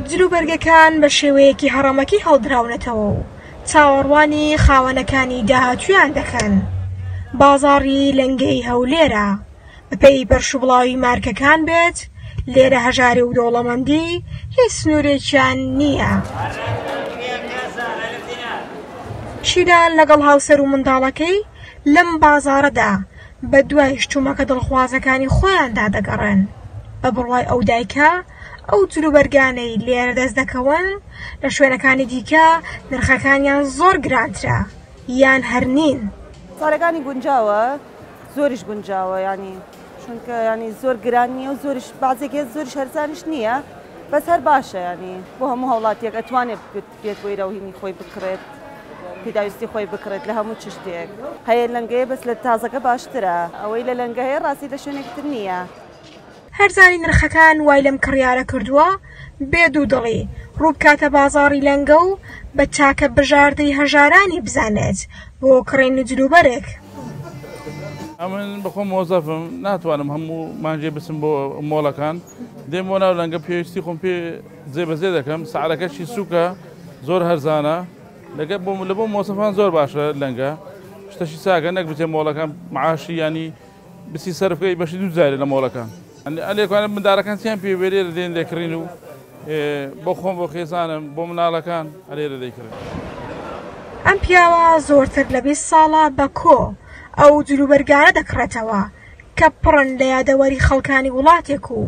جلوبەرگەکان بە شێوەیەکی هەڕەمەکی هەڵدراونەتەوە و چاوەڕوانی خاوەنەکانی داهاتوویان دەکەن. بازاڕی لەنگەی هەولێرە، بەپێی پەرشوبڵاوی مارکەکان بێت، لێرە هەژاری و دەوڵەمەندی هیچ سنوورێکیان نییە. شیلان لەگەڵ هاوسەر و منداڵەکەی لەم بازاڕەدا بە دوای شتومەکە دڵخوازەکانی خۆیاندا دەگەڕێن. بە بڕوای ئەو دایکە، ئەو جلوبەرگانەی لێرە دەست دەکەون لە شوێنەکانی دیکە نرخەکانیان زۆر گرانترە یان هەر نین. سعرەکانی گونجاوە زۆریش گونجاوە یانی چونکە ینی زۆر گران نییە و زۆریش بازێک هەیە زۆریش هەرزانیش نییە بەس هەر باشە ینی بۆ هەموو هاوڵاتیەک ئەتوانێت بێت بۆ ئێرە و هینی خۆی بکڕێت پێداویستی خۆی بکڕێت لە هەموو چشتێک هەیە لەنگەیە بەس لە تازەکە باشترە ئەوەی لە لەنگە هەیە ڕاستی لە شوێنێکی تر نییە. هەرزانی نرخەکان وای لەم کڕیارە کردووە بێ دوودڵی ڕووبکاتە بازاڕی لەنگە و بە تاکە بژاردەی هەژارانی بزانێت بۆ کڕینی جلوبەرگ. ئەمن بەخۆم مۆزەفم ناتوانم هەموو مانگێ بچم بۆ مۆڵەکان دێم بۆ ناو لەنگە پێویستی خۆم پێ جێبەجێ دەکەم سعرەکەشی سووکە زۆر هەرزانە لەگە بۆ لە بۆ مۆسەفان زۆر باشە لەنگە شتەشی چاکە نەک بچێ مۆڵەکان معاشی ینی بچی سەرف کەی بەشی دوو جارێ لە مۆڵەکان ئەلێکوانە مندارەکان چیان پێ بێ لێرە دێن دەکڕین و بۆ خۆم بۆ خێزانم بۆ مناڵەکان ئەلێرە دەیکڕین. ئەم پیاوە زۆرتر لە 20 ساڵە بە کۆ ئەو جلوبەرگانە دەکڕێتەوە کە پڕن لە یادەوەری خەڵکانی وڵاتێک و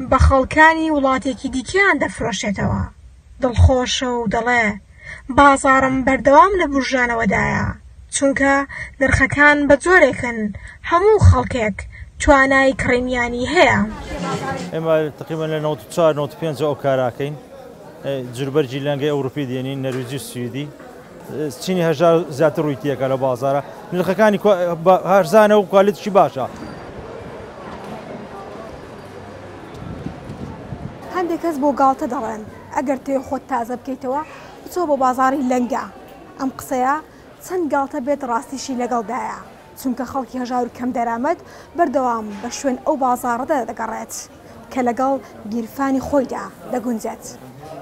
بە خەڵکانی وڵاتێکی دیکەیان دەفرۆشێتەوە. دڵخۆشە و دەڵێ بازاڕم بەردەوام لە بورژانەوەدایە، چونکە نرخەکان بە جۆرێکن هەموو خەڵکێک توانای کڕینیانی هەیە. ئێمە تقریبا لە 94 95 ئەو کاراکەین جلوبەرگی لەنگەی ئەوروپی دێنین نەرویجی و سویدی چینی هەژار زیاتر ڕووی تێکە لە بازارە نرخەکانی هەرزانە و کوالیتیشی باشە. هەندێک کەس بۆ گاڵتە دەڵێن ئەگەر تێ خۆت تازە بکەیتەوە بچۆ بۆ بازاڕی لەنگە. ئەم قسەیە چەند گاڵتە بێت ڕاستیشی لەگەڵدایە، چونکە خەڵکی هەژار و کەمدەرامەت بەردەوام بە شوێن ئەو بازاڕەدا دەگەڕێت کە لەگەڵ گیرفانی خۆیدا دەگونجێت.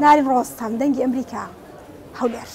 نارین ڕۆستەم، دەنگی ئەمریکا، هەولێر.